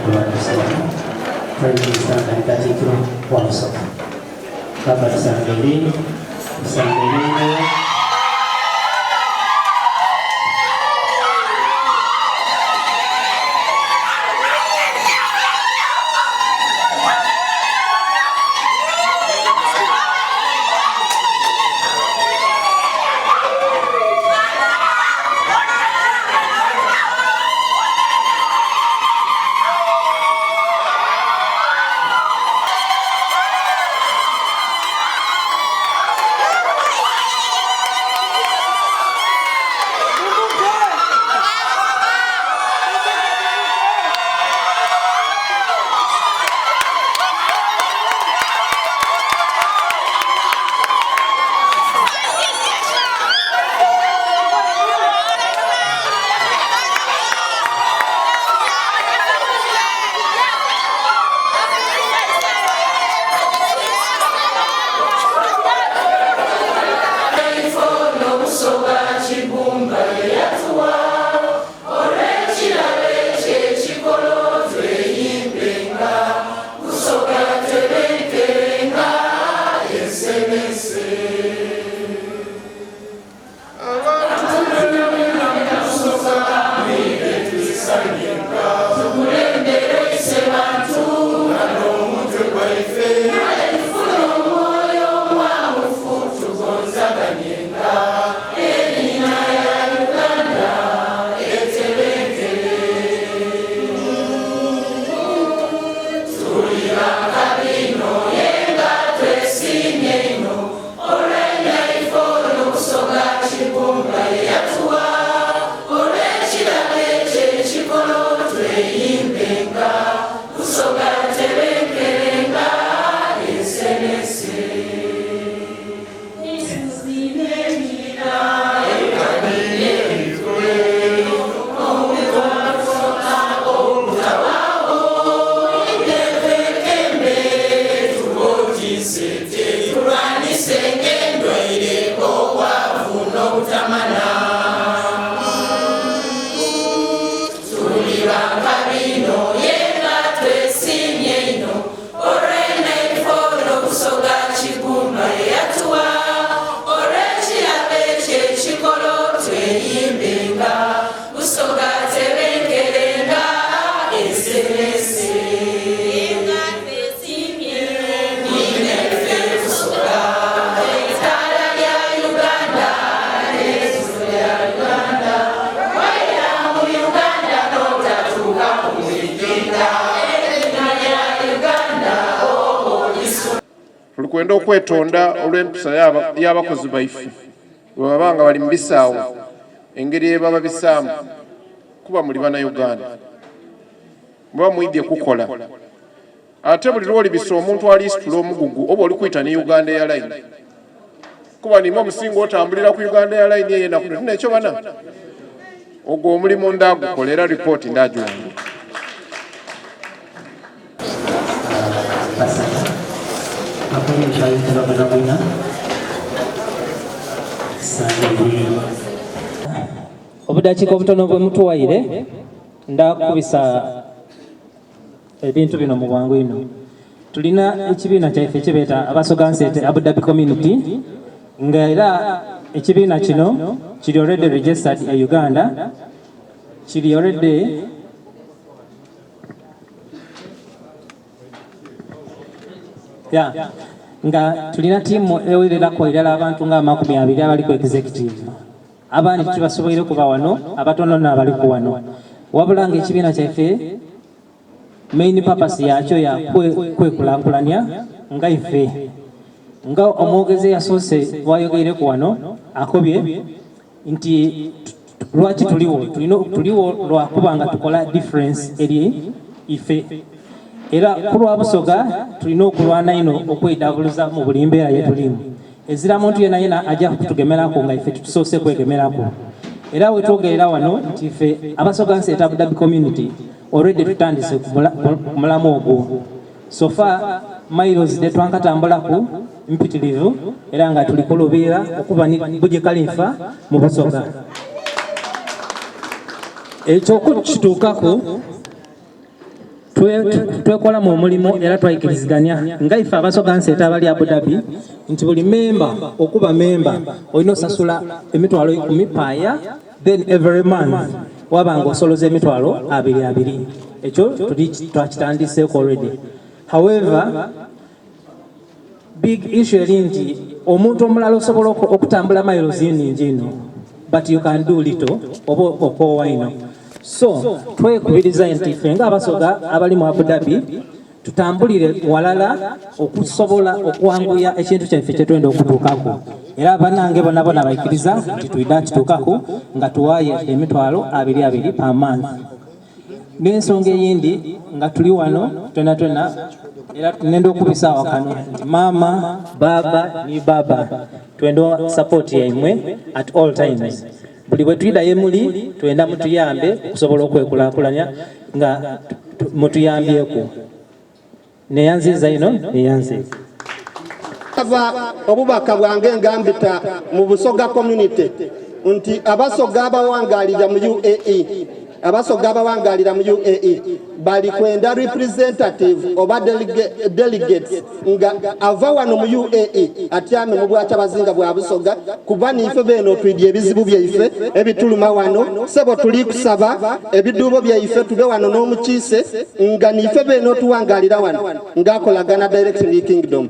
Olwatuuse wano Prime Minister nga ni Katikkiro wa Busoga. Papa tusanga eri, tusanga eri inho. Tulikwenda okwetonda olw'empisa y'abakozi baife bwe baba nga bali mu bisaawe, engeri yebaba bisaamu, kuba muli Bannayuganda muba mwidhye kukola. Ate buli lw'olibisa omuntu alisitula omugugu oba oli kwita ni Uganda Airline, kuba nimwe omusinga otambulira ku Uganda Airline eyo enaku tuna ekyo bana ogwo omulimu ndagukola era ripooti ndagiwandika. Obudakiika obutono bwe mutuwaire ndakubisa ebintu bino mu bwangu ino. Tulina ekibiina kyaife kyebeeta Abasoga Nsete Abu Dhabi Community, nga era ekibiina kino kiri already registered e Uganda, kiri already yeah. Nga tulina tiimu ewererako irala abantu nga 20 abali ku executive, abandi tubasoboire kuba wano, abatono n'abaliku wano. Wabula nga ekibiina kyaife main purpose yakyo ya kwekulankulania nga ife nga omwogezi yasoose bwayogeireku wano akobye nti lwaki tuliwo, tuliwo lwakuba nga tukola difference eri ife, era ku lwa Busoga tulina okulwana ino okwedabuluza mu buli mbeera yetulimu. Ezira muntu yena yena ajja kutugemeraku nga ife tutusoose kwegemeraku. Era wetwogerera wano nti ife Abasoga Nsete Abu Dhabi Community already tutandise ku mulamu ogwo. So far miles de twankatambulaku mpitirivu, era nga tuli kuluubirira okuba ni Burj Khalifa mu Busoga. Ekyo okukituukaku Twekolamu omulimu era twaikirizigania nga ife Abasoga Nseeta abali Abu Dhabi nti buli memba okuba memba olina osasula emitwalo ikumi paaya then every month waba nga osoloza emitwalo abiri abiri. Ekyo twakitandiseeku already. However, big issue eri nti omuntu omulala osobola okutambula miles nningi ino but you can do little oba okoowa ino. So twekubiriza nti ffe nga Abasoga abali mu Abu Dhabi tutambulire walala okusobola okwanguya ekintu kyaife kyetwenda okutuukaku. Era banange bonabona baikiriza nti twidha kituukaku nga tuwaayo emitwalo abiri abiri per month. N'ensonga eyindi nga tuli wano twena twena era nenda okubisa awo kano nti maama, baaba ni baba twenda support yaimwe at all times. Buli bwe twidha ye muli twenda mutuyambe okusobola okwekulakulanya nga mutuyambyeku. Neyanziiza inho, neyanziiza. Nsaba obubaka bwange nga mbita mu Busoga community nti Abasoga abawangalira mu UAE, Abasoga abawangalira mu UAE bali kwenda representative oba delegates nga ava wano mu UAE atyame mu bwakyabazinga bwa Busoga, kuba niife beene otwidye ebizibu byaife ebituluma wano. Sebo tuli kusaba ebiduubo byaife tube wano n'omukiise nga niife beene otuwangalira wano nga akolagana direct ni kingdom.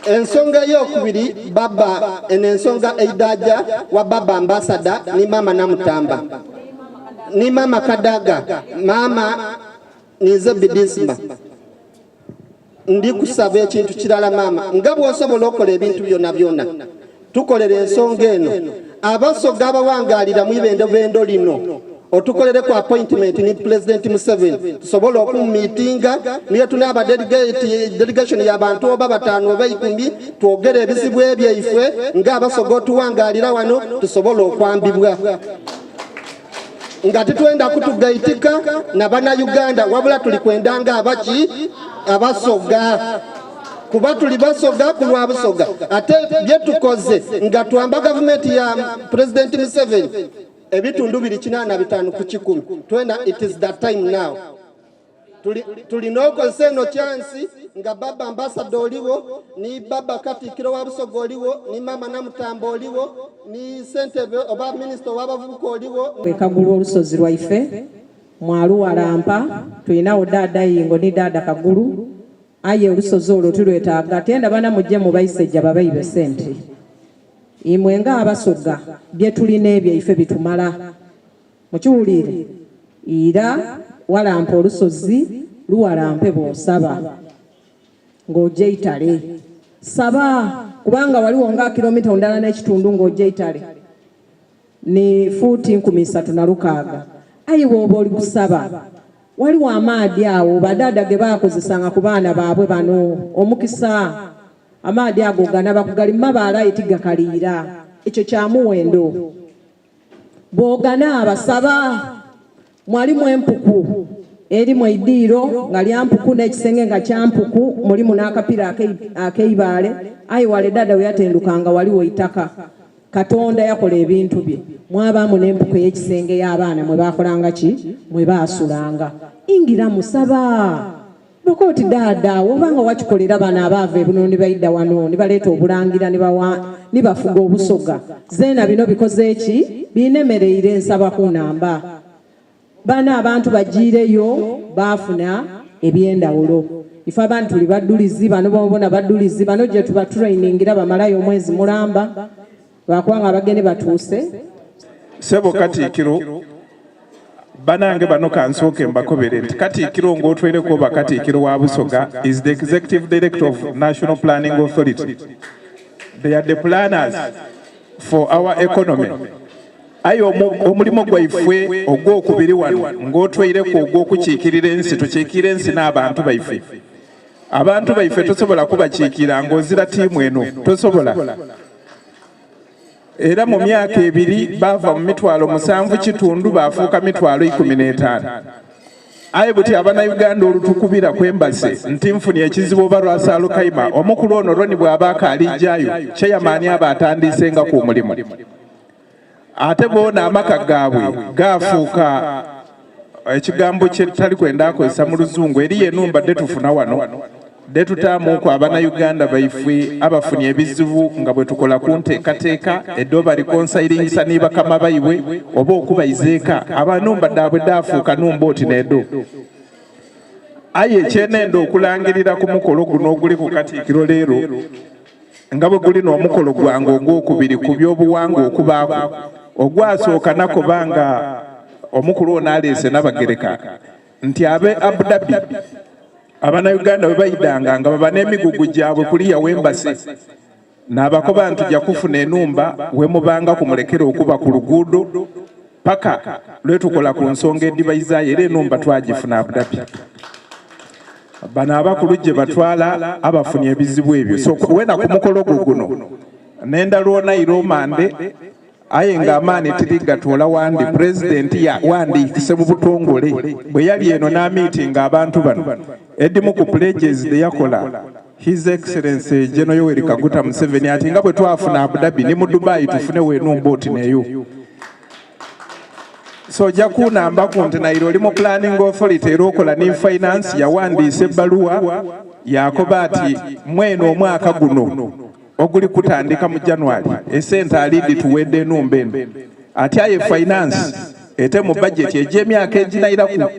Ensonga eyokubiri baba eno ensonga eidaja wa baba ambassador ni mama Namutamba ni mama Kadaga mama ninze Bidisma. Ndi kusaba ekintu kirala mama, nga bw'osobola okola ebintu byona byona, tukolere ensonga eno. Abasoga abawangalira mu ibendobendo lino otukolereku appointment ni President Museveni tusobole okumumiitinga, niye tunaaba delegation y'abantu oba bataano oba ikumi, twogere ebizibu ebyaife nga abasoga otuwangalira wano tusobole okwambibwa. Nga titwenda kutugaitika na bannayuganda, wabula tuli kwenda nga abaki abasoga, kuba tuli basoga ku lwa Busoga. Ate bye tukoze nga twamba gavumenti ya President Museveni ebitundu biri 85 ku kikumi, twenda it is the time now. Tulina okozesa eno chance nga baba ambassador oliwo, ni baba katikiro wa Busoga oliwo, ni mama Namutamba oliwo, ni ssentebe oba minisita ow'abavubuka oliwo. Kagulu olusozi lwaife mwaluwalampa tulinawo daada Ingo ni daada Kagulu, aye olusozi olwo tulwetaaga. Tenda bana mujje mubaisejja babaibe sente. Imwe nga Abasoga bye tulina ebyaife bitumala. Mukiwuliire? Ira walampa olusozi luwalampe bw'osaba ng'oja eitale. Saba kubanga waliwo nga kilomita ndala n'ekitundu ng'oja eitale ni fuuti 3600. Aye bw'oba oli kusaba waliwo amaadhi awo badaada ge baakozesanga ku baana baabwe bano omukisa. Amaadhi ago ganaba kugali mabaale aye tigakaliira. Ekyo kya muwendo. Bw'oganaaba saba. Mwalimu empuku erimu eidiiro nga lya mpuku n'ekisenge nga kya mpuku, mulimu n'akapira ak'eibaale. Aye wale dada we yatendukanga waliwo eitaka. Katonda yakola ebintu bye. Mwabaamu n'empuku ey'ekisenge y'abaana mwe baakolanga ki? Mwe baasulanga. Ingira musaba. Bakooti dada woba nga wakikolera bano abaava ebuno ni baidha wano ni baleeta obulangira ni bafuga Obusoga. Zeena bino bikoze ki? Biinemereire nsaba kunamba. Bano abantu bajiireyo baafuna eby'endawulo. Ife abandi tuli badulizi, bano bobona badulizi, bano gye tuba turainingira bamalayo omwezi mulamba lwakuba nga abageni batuuse. Sebo Katikkiro, banange bano kansooke mbakobere nti Katikkiro ng'otwereko oba Katikkiro wa Busoga is the Executive Director of National Planning Authority. They are the planners for our economy. Aye omulimo gwaife ogwokubiri wano ng'otwereko ogw'okukiikirira ensi, tukiikire ensi n'abantu baife. Abantu baife tosobola kubakiikira ng'ozira tiimu eno, tosobola. Era mu myaka ebiri baava mu mitwalo musanvu kitundu baafuuka mitwalo ikumi n'etaano. Aye buti Abannayuganda olutukubira kwembase nti nfunye ekizibu oba lwasaalukaima, omukulu ono Ronnie bw'aba akaalijjayo, chairman aba atandiisengaku omulimu. Ate boona amaka gaabwe gaafuuka. Ekigambo kye tutali kwenda akozesa mu luzungu eriyo enumba dhetufuna wano dhetutaamuku abanauganda baifwe abafunye ebizibu nga bwe tukola ku nteekateeka edho balikonsayiringisa ni bakama baibwe oba okubaiza eka abanumba dhaabwe dhaafuuka numba oti n'edho. Aye kyenenda okulangirira ku mukolo guno oguli ku Katikkiro leero nga bwe guli n'omukolo gwange ogwokubiri ku by'obuwangwa okubaaku ogwasooka nakoba nga omukulu ono aleese Nabagereka nti abe Abu Dhabi Abanauganda bwe baidanga nga baba n'emigugu gyabwe kuliya w'embase n'abakoba nti tuja kufuna enumba wemubanga kumulekera okuba ku luguudo paka lwetukola ku nsonga edhibaizaayo era enumba twagifuna Abu Dhabi. Bano abakulu gye batwala abafunye ebizibu ebyo so wena ku mukolo gwo guno nenda lwona iro mande aye nga amaani tiri gatoola wandi pulezidenti wandiikise mu butongole bwe yali eno n'amiitinga abantu bano edimu ku pledges dhe yakola His Excellency General Yoweri Kaguta Museveni ati nga bwe twafuna Abu Dhabi ni mu Dubai tufunewo enumba oti neyo. So ojja kuunambaku nti naire oli mu planning authority era okola ni finance yawandiisa ebbaluwa yakoba ati mwene omwaka guno oguli kutandika mu January esente alidi tuwedde enumba eno ati aye finance ete mu budget egy'emyaka eginairaku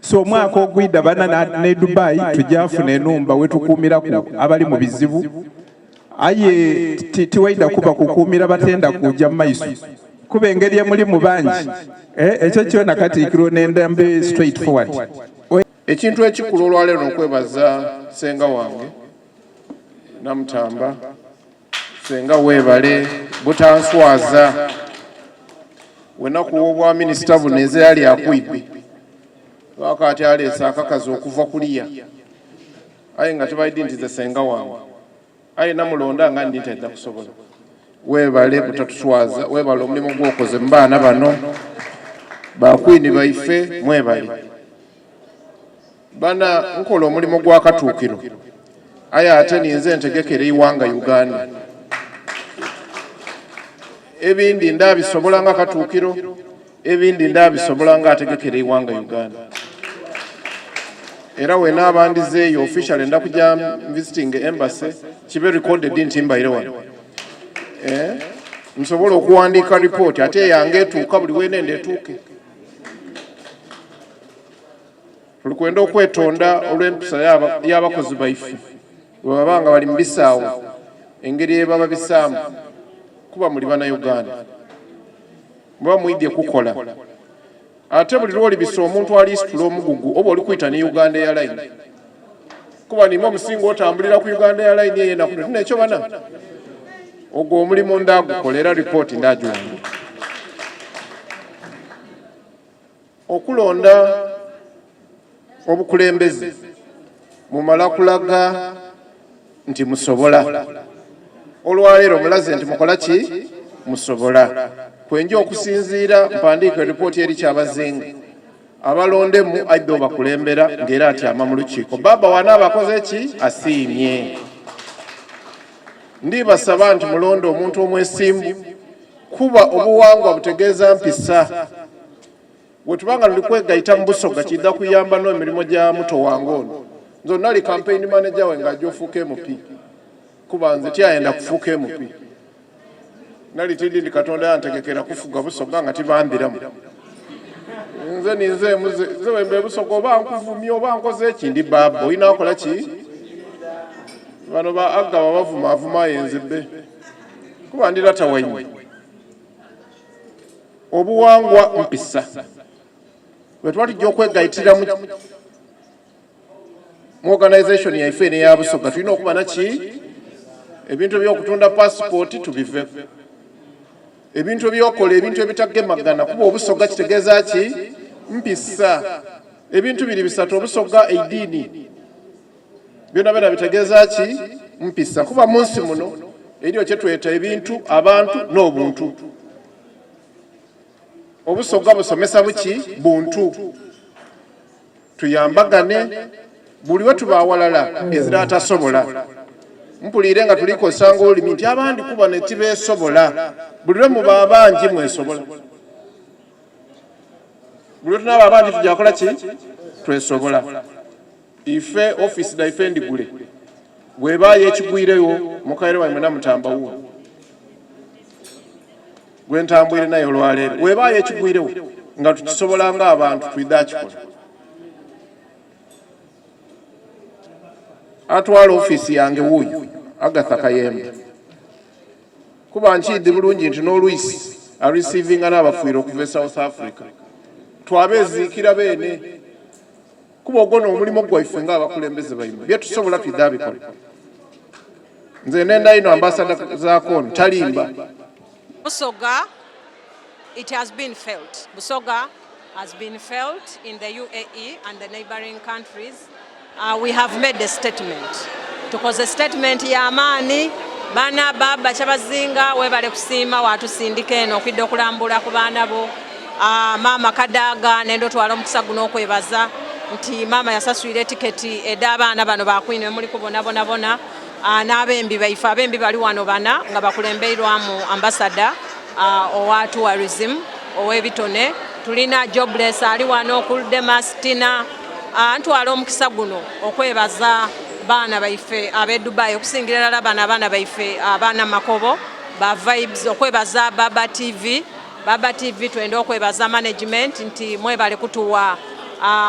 so omwaka ogwida bana ne Dubai tujafuna enumba wetukuumiraku abali mu bizibu aye tiwaida kuba kukuumira batenda kuja mu maiso kuba engeri emuli mu bangi ekyo kyona Katikkiro nenda mbe straight forward. Ekintu ekikulu olwaleero n'okwebaza ssenga wange Namutamba, ssenga weebale butanswaza wenaku w'obwa minisita buno enze yali akwibbe lwakaati aleese akakazi okuva kuliya aye nga tebaidi nti ze ssenga wange aye namulonda nga ndi nti ajja kusobola. Weebale butatuswaza, weebale omulimu gwokoze mu baana bano bakwini baife, mwebale bana. Nkola omulimu gwa katuukiro aye ate ninze ntegekera eiwanga Uganda. Ebindi ndabisobola nga katuukiro, ebindi ndabisobola nga ategekera eiwanga Uganda. Era wena abandizeeyo officially ndakuja visiting embassy kibe recorded nti mbaire wano. Nsobola okuwandiika report ate yange etuuka buli wenenda etuuke. Tulikwenda okwetonda olw'empisa y'abakozi baife bwe baba nga bali mu bisaawe engeri ebaba bisaamu kuba muli bannayuganda muba mwidye kukola ate buli lwolibisa omuntu alisitula omugugu oba oli kwita ne Uganda Airline kuba nimwe omusinga otambulira ku Uganda Airline eyo enaku tuna ekyo bana ogwo omulimu ndagukola era ripooti ndagiwandiika. Okulonda obukulembeze mumala kulaga nti musobola. Olwaleero mulaze nti mukola ki? Musobola. Kwenja okusinziira mpandiika eripooti eri Kyabazinga abalondemu aidde obakulembera ng'era atyama mu lukiiko. Baaba wanaaba akoze ki? Asiimye. Ndibasaba nti mulonde omuntu omwesimbu kuba obuwangwa butegeeza mpisa. Bwe tuba nga tuli kwegaita mu Busoga kidha kuyamba n'emirimu gya muto wange ono. Nze nali campaign manager we ng'ajja ofuuka MP kuba nze tyayenda kufuuka MP. Nali tindi ndi Katonda yantegekera kufuga Busoga nga tibambiramu. Nze ninze muze nze wembe Busoga oba nkuvumye oba nkoze ki ndi baaba olina akola ki? Bano ba agga babavuma avuma yenze bbe kuba ndi lata waimwe. Obuwangwa mpisa. Bwe tuba tujja okwegayitira mu organization yaife eno eya Busoga tulina okuba naki ebintu eby'okutunda passport tubiveeko, ebintu ebyokola ebintu ebitagemagana kuba Obusoga kitegeeza ki? Mpisa. Ebintu biri bisatu, Obusoga, eidiini, byona byona bitegeeza ki? Mpisa. Kuba mu nsi muno eriyo kyetweta ebintu, abantu n'obuntu. Obusoga busomesa buki? Buntu. Tuyambagane buli we tuba awalala ezira atasobola. Mpuliire nga tulikozesa ng'olulimi nti abandi kuba ne tibeesobola. Buli lwe muba abangi mwesobola. Buli lwe tunaaba abangi tuja kola ki? Twesobola. Ife ofiisi dhaife ndhigule. Bwebaayo ekigwiregho, mukaire waimwe Namutamba wuuno gwe ntambwire naye olwaleero. Bwebaayo ekigwiregho nga tukisobola ng'abantu twidha kikola. Atwala ofiisi yange wuuyo, Agatha Kayemba. Kuba nkiidhi bulungi nti n'olwisi arisiivinga n'abafiire okuva e South Africa. Twabeeziikira beene. Kuba ogwo n'omulimo gwaife ng'abakulembeze baimwe. Bye tusobola twidha bikola. Nze nenda inho Ambasada Zaake ono, talimba. Busoga, it has been felt. Busoga has been felt in the UAE and the neighboring countries. We have made a statement. Tukoze statement ya maani bana baba Kyabazinga webale kusiima watusindika eno okwidda okulambula ku baana bo. Maama Kadaga nenda otwala omukisa guno okwebaza nti maama yasaswire etiketi edh'abaana bano ba Queen emuli kubona bona bona. N'abembi baife abembi bali wano bana nga bakulembeirwamu ambasada owa tourism ow'ebitone. Tulina Jobless ali wano, Kuldemas Tina. Ntwala omukisa guno okwebaza baana baife ab'e Dubai, okusingira irala bano abaana baife abaana Makobo ba Vibes, okwebaza Baba TV. Baba TV twenda okwebaza management nti mwebale kutuwa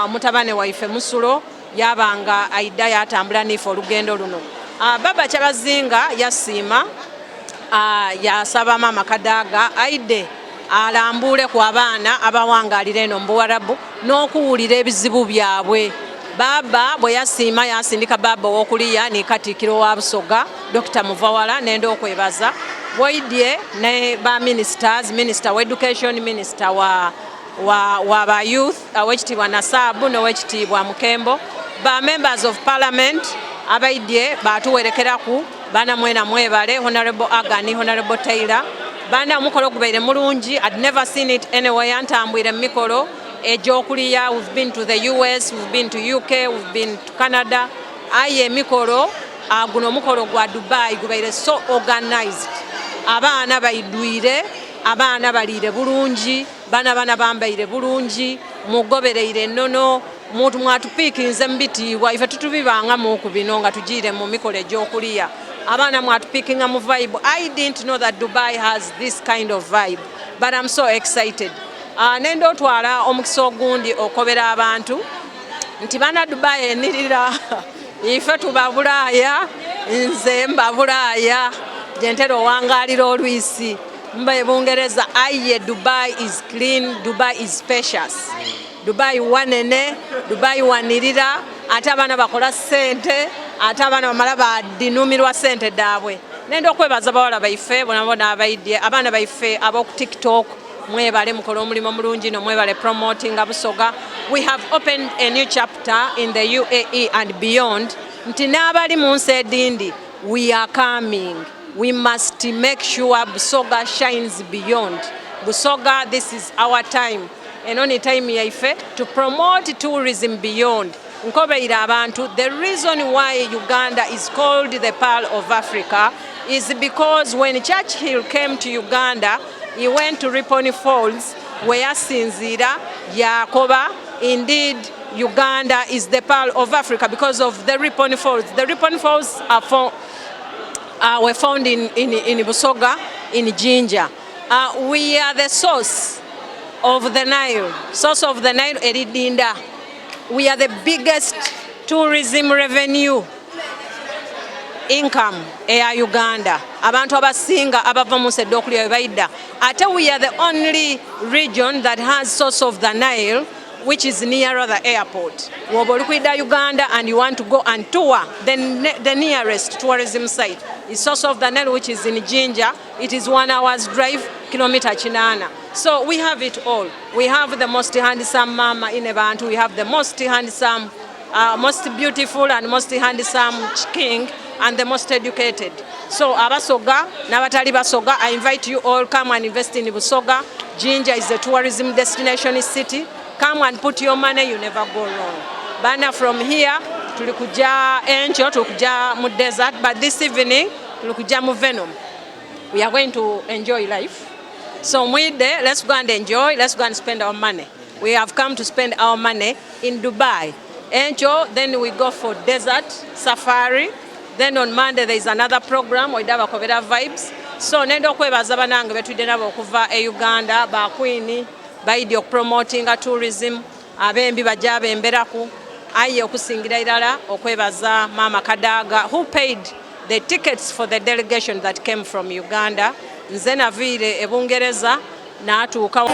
mutabane waife Musulo yaba nga aidha yatambula n'ife olugendo luno. Baba Kyabazinga yasiima yasaba Maama Kadaga aidhe alambuuleku abaana abawangalira eno mu Buwarabu n'okuwulira ebizibu byabwe. Baba bwe yasiima yasindika baba ow'okuliya ni Katikkiro wa Busoga Dokita Muvawala nenda okwebaza bwoidye ne ba ministers, minister wa education, minister wa wa, wa ba youth owekitiibwa Nasaabu n'owekitiibwa Mukembo, ba members of parliament abaidye batuwerekeraku bana mwena mwebale, Honorable Agani, Honorable Taylor. Bana omukolo gubaire mulungi, I'd never seen it anywhere. Ntambwire mu mikolo egy'okuliya, we've been to the US, we've been to UK, we've been to Canada, aye emikolo guno omukolo gwa Dubai gubaire so organized. Abaana baidwire, abaana baliire bulungi, bana bana bambaire bulungi, mugobereire ennono, mwatupiikinze mu bitiibwa. Ife tutubibangamuku bino nga tugiire mu mikolo egy'okuliya. Abaana mwatupiikinga mu vibe. I didn't know that Dubai has this kind of vibe, but I'm so excited. Nenda otwala omukisa ogundi okobera abantu nti bana Dubai enirira ife tuba Bulaaya, nze mba Bulaaya gyentera owangalira olwisi mba e Bungereza, aye Dubai is clean, Dubai is spacious, Dubai wanene, Dubai wanirira, ate abaana bakola sente, ate abaana bamala badinumirwa sente dhaabwe. Nenda okwebaza bawala baife bonabona abaidye, abaana baife ab'oku TikTok, mwebale mukola omulimu mulungi no mwebale promotinga Busoga. We have opened a new chapter in the UAE and beyond nti n'abali mu nsi edindi we are coming. We must make sure Busoga shines beyond. Busoga, this is our time. Eno ni time yaife to promote tourism beyond. Nkobeire abantu, the reason why Uganda is called the Pearl of Africa is because when Churchill came to Uganda, he went to Ripon Falls where yasinziira yakoba, indeed Uganda is the Pearl of Africa because of the Ripon Falls. The Ripon Falls are were found in Busoga, in Jinja. We are the source of the Nile, source of the Nile Eridinda. We are the biggest tourism revenue income eya Uganda. Abantu abasinga abava mu nsi ed'okulya we baidda. Ate we are the only region that has source of the Nile, which is nearer the airport. Woba oli kwidda Uganda and you want to go and tour, then the nearest tourism site is source of the Nile, which is in Jinja. It is 1 hour's drive, kilometer chinana. So we have it all. We have the most handsome mama in Abantu. We have the most handsome, most beautiful and most handsome king and the most educated. So abasoga n'abatali basoga, I invite you all, come and invest in Busoga. Jinja is a tourism destination city. Come and put your money, you never go wrong. Bana from here, tulikuja Encho, tulikuja mu desert, but this evening, tulikuja mu Venom. We are going to enjoy life. So mwide, let's go and enjoy, let's go and spend our money. We have come to spend our money in Dubai. Enkyo, then we go for desert safari. Then on Monday there is another program, Oidaba Kobera Vibes. So nenda okwebaza banange betwidde nabo okuva e Uganda, ba Queen, baidi okupromotinga tourism, abembi bajja bemberaku, aye okusingira irala okwebaza Mama Kadaga who paid the tickets for the delegation that came from Uganda. Nze naviire e Bungereza n'atuuka.